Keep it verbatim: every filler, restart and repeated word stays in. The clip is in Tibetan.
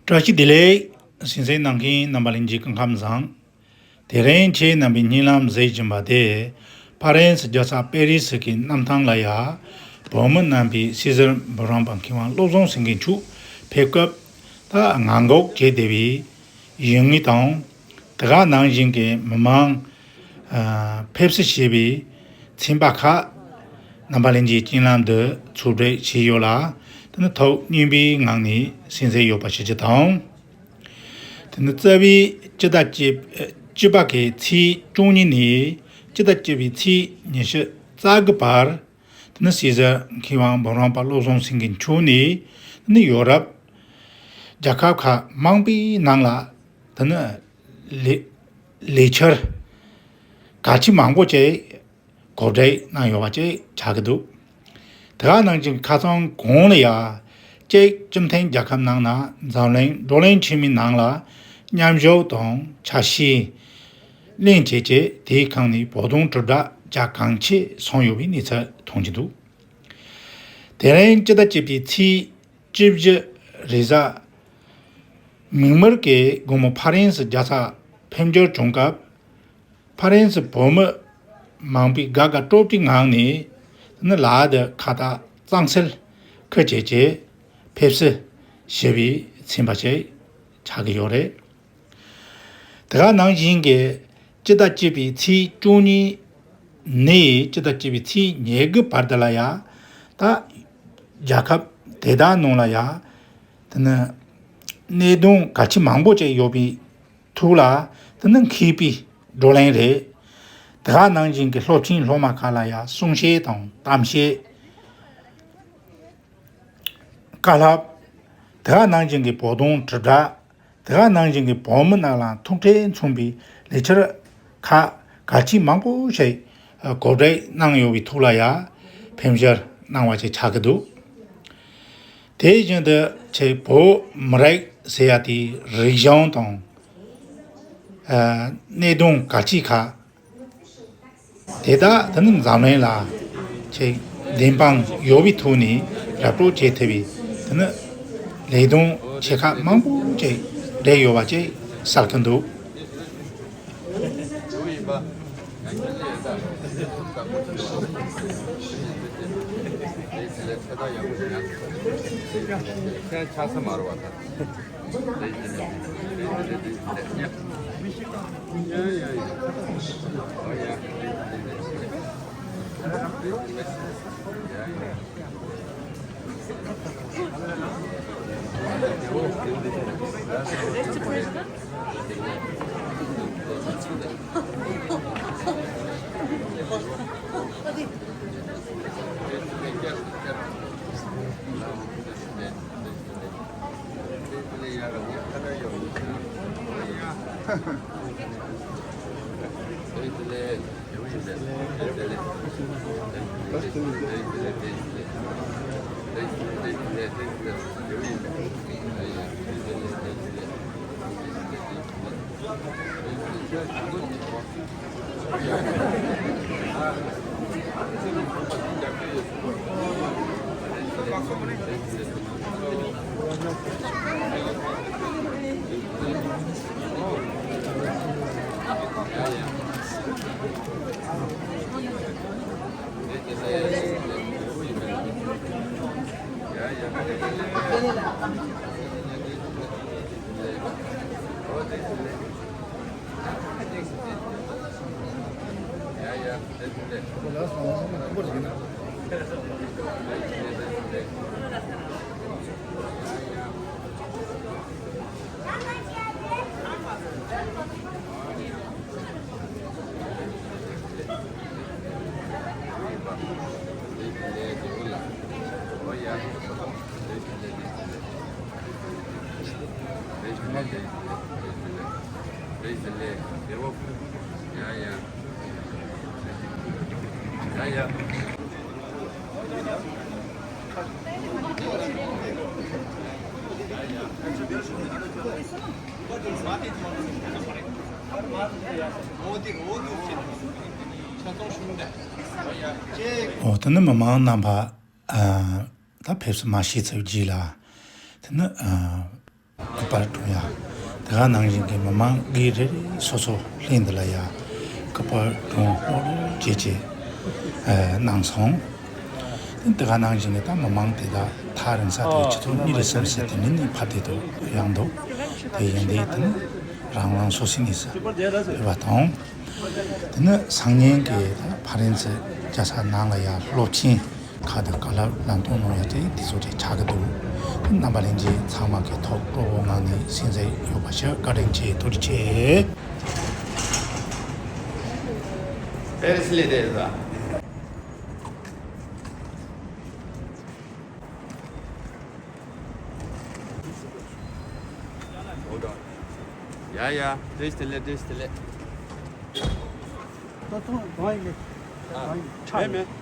བཀྲ་ཤིས་བདེ་ལེགས། གསན་གཟིགས་གནང་མཁན་རྣམ་པ་ལྷན་རྒྱས་སྐུ་ཁམས་བཟང་། དེ་རིང་ཁྱེད་རྣམ་པའི་སྙན་ལམ་གཟིགས་བཞིན་པ་དེ་ཕ་རན་སི་རྒྱལ་ས་པེ་རི་སི་གི་གནམ་ཐང་ལ་ཡ་བོད་མི་རྣམ་པའི་སྲིད་ཟུར་འབུམ་རམས་པ་མཁས་དབང་བློ་བཟང་སེང་གེ་མཆོག་ཕེབས་སྐབས་ད་ངང་སྒུག་བྱས་བསྡད་པའི་ཡུལ་དངོས་དང་། དེ་ག་ནང་བཞིན་གྱི་མི་མང་ཨ་ཕེབས་བསུ་བྱས་པའི་ཚན་པ་ཁག་རྣམ་པ་ལྷན་རྒྱས་སྙན་ལམ་དུ་ཕྱོགས་སྒྲིག་བྱས་ཡོད་ལ། དེ་ནི་ཐོག་མཉེས་པོའི་ངང་ནས་གསན་གཟིགས་ཡོད་པ་ཞུ་རྒྱུ་དང་། དེ་ནི་རྩ་བའི་སྤྱི་ཟླ་བཅུ་བཅུ་པ་གི་ཚེས་བཅུ་གཉིས་ནས་སྤྱི་ཟླ་བཅུ་པའི་ཚེས་ཉི་ཤུ་རྩ་དགུ་བར། དེ་ནི་སྲིད་ཟུར་མཁས་དབང་འབུམ་རམས་པ་བློ་བཟང་སེང་གེ་མཆོག་ནས་དེ་ནི་ཡོ་རོབ་རྒྱལ་ཁབ་ཁག་མང་པོའི་ནང་ལ་དེ་ནི་ལས་ལས་འཆར་གལ་ཆེ་མང་པོ་ཅིག་གོ་སྒྲིག་གནང་ཡོད་པ་ཅིག་ཆགས་ཀྱི་འདུག་དེ་ག་ནང་བཞིན་ཁ་སང་གོང་ལ་ཡ་ཅིག་སྤྱི་མཐུན་རྒྱལ་ཁབ་ནང་ན་འཛམ་གླིང་བགྲོ་གླེང་ཆེན་མོའི་ནང་ལ་མཉམ་ཞུགས་དང་ཆ་ཤས་ལེན་བྱས་རྗེས་དེའི་ཁང་ནས་བོད་དོན་དྲིལ་བསྒྲགས་རྒྱ་གང་ཆེ་སོང་ཡོད་པའི་གནས་ཚུལ་མཐོང་རྒྱུ་འདུག་དེ་རིང་སྤྱི་ཟླ་བཅུ་པའི་ཚེས་བཅུ་བཞི་རེས་གཟའ་མིག་དམར་གྱི་དགོང་མོ་ཕ་རན་སི་རྒྱལ་ས་ཕེབས་འབྱོར་བྱུང་སྐབས། ཕ་རན་སི་བོད་མི་མང་པོས་དགའ་དགའ་སྤྲོ་སྤྲོའི་ངང་ནས་ནི་ལག་ཏུ་ཁ་བཏགས་གཙང་སེལ་ཁུར་བྱས་རྗེས་ཕེབས་བསུ་ཞུ་བའི་ཚན་པ་ཞིག་ཆགས་ཀྱི་ཡོད་རེད། དེ་ག་ནང་བཞིན་གྱི་སྤྱི་ཟླ་བཅུ་པའི་ཚེས་བཅུ་གཉིས་ནས་སྤྱི་ཟླ་བཅུ་པའི་ཚེས་ཉེར་དགུ་བར་དུ་ལ་ཡ་ད་རྒྱལ་ཁབ་དེ་དག་ནང་ལ་ཡ་དེ་ནི་གནད་དོན་གལ་ཆེ་མང་པོ་ཅིག་ཡོད་པའི་ཐོག་ལ་དེ་ནི་མཁས་པའི་བགྲོ་གླེང་རེད། དེ་ག་ནང་བཞིན་གྱི་སློབ་ཆེན་སློབ་མ་ཁག་ལ་ཡ་གསུང་བཤད་དང་གཏམ་བཤད། བཀའ་སློབ། དེ་ག་ནང་བཞིན་གྱི་བོད་དོན་དྲིལ་བསྒྲགས། དེ་ག་ནང་བཞིན་གྱི་བོད་མི་རྣམས་ལ་ཐུགས་ཁྲལ་མཚོན་པའི་ལས་འཆར་ཁག་གལ་ཆེ་མང་པོ་ཞིག་གོ་སྒྲིག་གནང་ཡོད་པའི་ཐོག་ལ་ཡ་ཕེབས་བསུ་གནང་བ་ཞིག་ཆགས་ཀྱི་འདུག་དེ་བཞིན་དུ་ཆེ་བོད་མི་རིགས་ཟེར་ཡ་དེའི་རིག་གཞུང་དང་། ཨ་གནད་དོན་གལ་ཆེ་ཁག་དེ་དག་དེ་ནི་འཛམ་གླིང་ལ་ཆེས་བདེན་དཔང་ཡོད་པའི་ཐོག་ནས་ར་སྤྲོད་བྱེད་ཐུབ་པའི་དེ་ནི་ལས་དོན་ཆེ་ཁག་མང་པོ་ཅིག་འདྲེས་ཡོད་པ་ཅིག་གསལ་གྱི་འདུག་འོ་དེ་ནི་མི་མང་རྣམ་པ་ཨ་ད་ཕེབས་བསུ་མ་ཞུས་ཚར་རྗེས་ལ་དེ་ནི་ཨ། པར་སྒྲུང་ཡ། དེ་ག་ནང་བཞིན་གྱི་མི་མང་གི་རེ་རེ་སོ་སོ་ལྷན་དུ་ལ་ཡ་ཀ་པར་སྒྲུང་ལྷོད་ལྷོད་བྱས་བྱས་གནང་སོང་། དེ་ག་ནང་བཞིན་གྱི་ད་མི་མང་དེ་དག་ཐག་རིང་ས་དེ་ཆུ་ཚོད་གཉིས་རེ་གསུམ་ཟེར་དེ་མིན་ནས་ཕར་དེ་དུ་ཡོང་འདུག་དེ་ཡིན་དེ་དེ་ནི་རང་རང་སོ་སོའི་གནས་སུ་ཕེབས་པ་དང་། དེ་ནི་སང་ཉིན་གྱི་ད་ཕ་རན་སི་རྒྱལ་ས་ནང་ལ་ཡ་སློབ་ཆེན་ཁག་དང་བཀའ་སློབ་ལམ་སྟོན་གནང་ཡ་དེ་དེ་ཚོ་དེ་ཆགས་ཀྱི་འདུག་རྣམ་པ་ལྷན་རྒྱས་ཚང་མ་གི་ཐོག་སྤྲོ་བོ་ངང་ནས་གསན་གཟིགས་ཡོད་པ་ཞུ། བཀའ་དྲིན་ཆེ། ཐུགས་རྗེ་ཆེ། ཨེ་སི་ལི་དེ་ཟ། Hold on. ཡ་ཡ། བཀྲ་ཤིས་བདེ་ལེགས། བཀྲ་ཤིས་བདེ་ལེགས། ད་ཐོང་གང་ཡིན་མེད། ཨ། གང་ཡིན་ཆ་མེད་མེད།